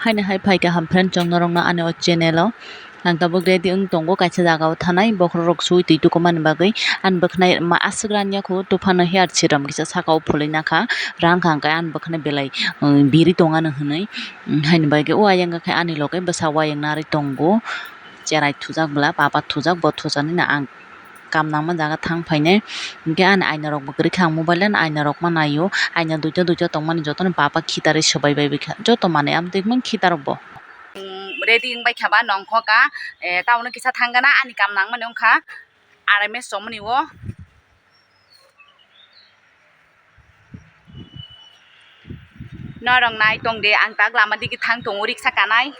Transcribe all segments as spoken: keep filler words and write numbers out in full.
Haino hai phaikha ham friend chwng norokno ani o channel o. Ang tabuk ready wng tongo kaisa jaga o thanai bokhorok sui twi tukumani bagwi. Ani bwkhwnai ma aswk ranya kho tuphano hair serum kisa saka o phulwi nakha. Rang kha hwnkhe ani bwkhwnai belai, um, biri tongano hwnwi. Um, haini bagwi o ayang khe ani loge bwsa o ayang narwi tongo. Cherai thujak bwla papa thujak bo thujaknai no ang. Kam nangma jaga thang phainai. Hinkhe ani aina rok bo kwrwi kha, ang mobile ani aina rok ma naio. Aina duita duita tongmani jotono papa khitarwi swbai bai bwkha. Joto manwi amtwi wngmani khitarok bo. Ready wngbai kha ba nongkho ka, eh, town o kisa thang gana ani kam nangmani wngkha. Aramai somoni o. Norok nai tong de, ang tak lama digi thang tongo, riksa kanai.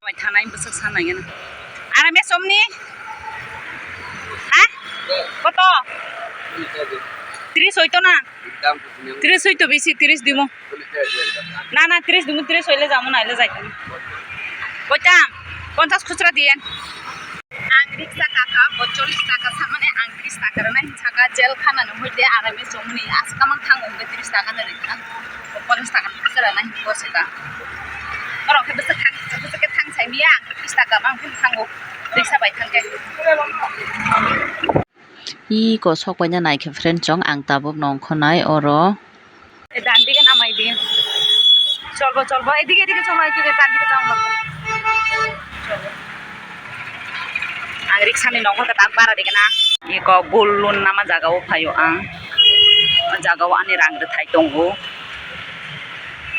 Bai thanai bwswk sanai gana. Aramai somni? Ha? Koto? Tris oito na? Tris oito bisi, tris dimu. Na, na, tris dimu, tris oile jamu naile jaitani. Koita? Ponchas khusra diyen. Ang riksa kaka, bo chollish taka samani ang tris taka rwnai saka, jel khana ni hoite aramai chomni aswk kamang thango hwnkhe tris taka no rikha, chollish taka no rikha rwnai hwnkhe bwswk ta. Norok khe bwswk thang, bwswk khe thang sai miya, ang tris taka mang phano thango, riksa bai thangkhe. Iko sok paina naikhe friend chong, ang tabuk nongkhonai oro. Dandi ke namai di. Cholbo, cholbo, edike, edike cholbo, edike dandi ke tamo. Ang riksani nokho tak bara dikena. Iko gul lun nama jaga o phaio ang. O jaga o ani rang rwthai tongo.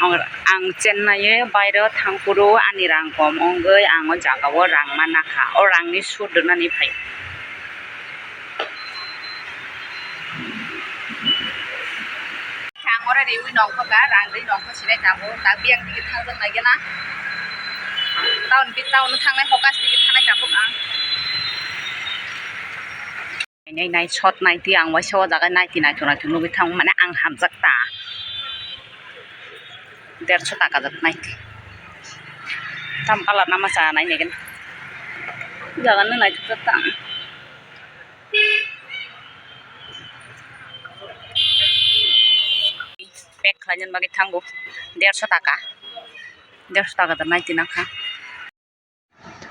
Ang, ang Chennai o bairo thangphuru ani rang kom wngwi ang o jaga o rang manakha. O rangni sut rwnani phaio. Ang oro rewi nongkho ka, rang rwi nongkho sinai tabuk, tak biyang digi thangjak nai gana. Town bi town thangnai hokas digi thangnai tabuk ang. Nai nai shot nai ti ang waisa o jaga nai ti nai thung nai thung nugwi thang mane ang hamjak ta. Derso taka jak nai ti. Tam colour nama cha nai nai gana. Jaga nai nai thung jak ta ang. Pack khlaina bagwi thango derso taka, derso taka da nai ti nakha.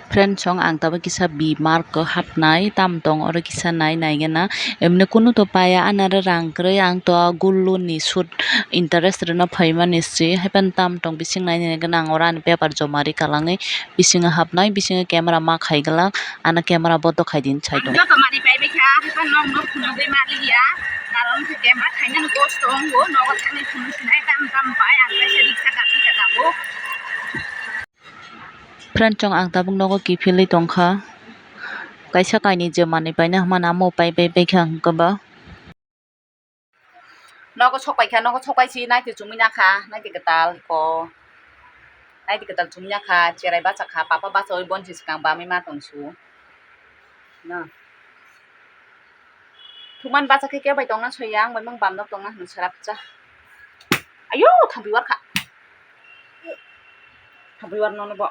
Friend song ang tabuk kisa B Mart o hapnai tam tong oro kisa nai nai gana emni kunu to paya anare rang kwrwi ang to gullu ni sut interest rwna phaimani se haiphano tam tong bising nai nai gana ang oro ani paper joma rwi kalangwi bisingo hapnai bisingo camera ma khai glak. Ano camera bodo khai din side o. Joto manwi pai bai kha, haikhe nok nok phunugwi manliya. Karon khe camera khainani kosto wngo, nogo thangwi phunuk sinai tam tam bai, ang kaisa riksa gatwi kha tabuk. Friend chong ang tabuk nogo kiphilwi tongkha. Kaisa kainwi je manwi paina hwnmano amo pai pai pai kha hwnkhe ba. Nogo sok paikha, nogo sok paisi naitwi chumui nakha, naitwi kwtal ko. Naitwi kwtal chumui nakha, cherai bachakha, papa bachaui bonsi swkang bamwi ma tongsu. Na. Thumani bachakhe kebo bai tongna soya, ang bai mang bamdok tongna hwnwi swrapcha. Ayo, thampi warkha. Thampi war nono bo.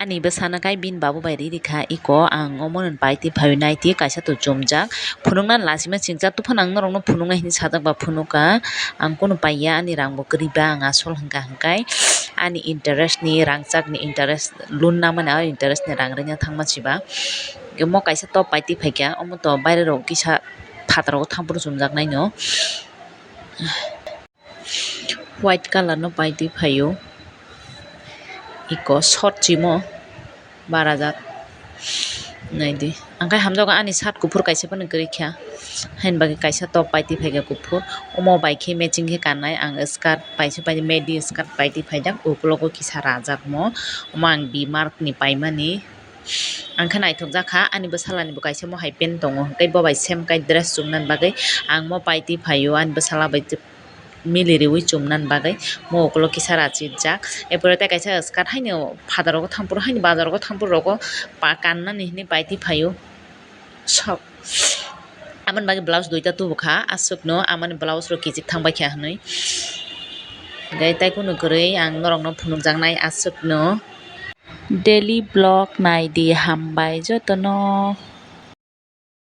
Ani bwsano kai bini babu bai riri kha, iko ang omo nwn pai twi phaiwi nai twi kaisa to chumjak. Phunukna lachima singcha, tuphano ang norokno phunuknai hinwi sajak ba phunuka. Ang kunu paiya, ani rang bo kwrwi ba, ang asol hwnkha hwnkhe ani interest ni rangchak ni interest loan na mani, o interest ni rang rwna thangma siba. Omo kaisa top pai twi phaikha, omo to baire rok kisa phataro thampru chumjaknai no. White colour no pai twi phaio. Iko short chimo bara jak. Naidi. Ang khe hamjago ani shirt kuphur kaisa phano kwrwi kha. Haini bagwi kaisa top pai twi phaikha kuphur. Omo bai khe matching khe kanai ang skirt paisa pai midi skirt pai twi phaijak. Ukulogo kisa rajak mo. Omo ang B Mart ni paimani. Ang khe naithok jak kha. Ani bwsala ni bo kaisa mo hai pant tongo. Hwnkhe bo bai same kai dress chumnani bagwi ang mo pai twi phaio. Ani bwsala bai mili riwi chumnani bagwi mo ukulo kisa rachijak. Epore tei kaisa skirt haino phataro thampro haino bazaro thampro rogo pa kannani hinwi pai twi phaio. Sok. Amoni bagwi blouse duita tubu kha aswkno, amoni blouse rok kichik thang bai kha hinwi. Hwnkhe tei kunu kwrwi ang norokno phunukjaknai aswkno. Daily vlog naidi hambai jotono.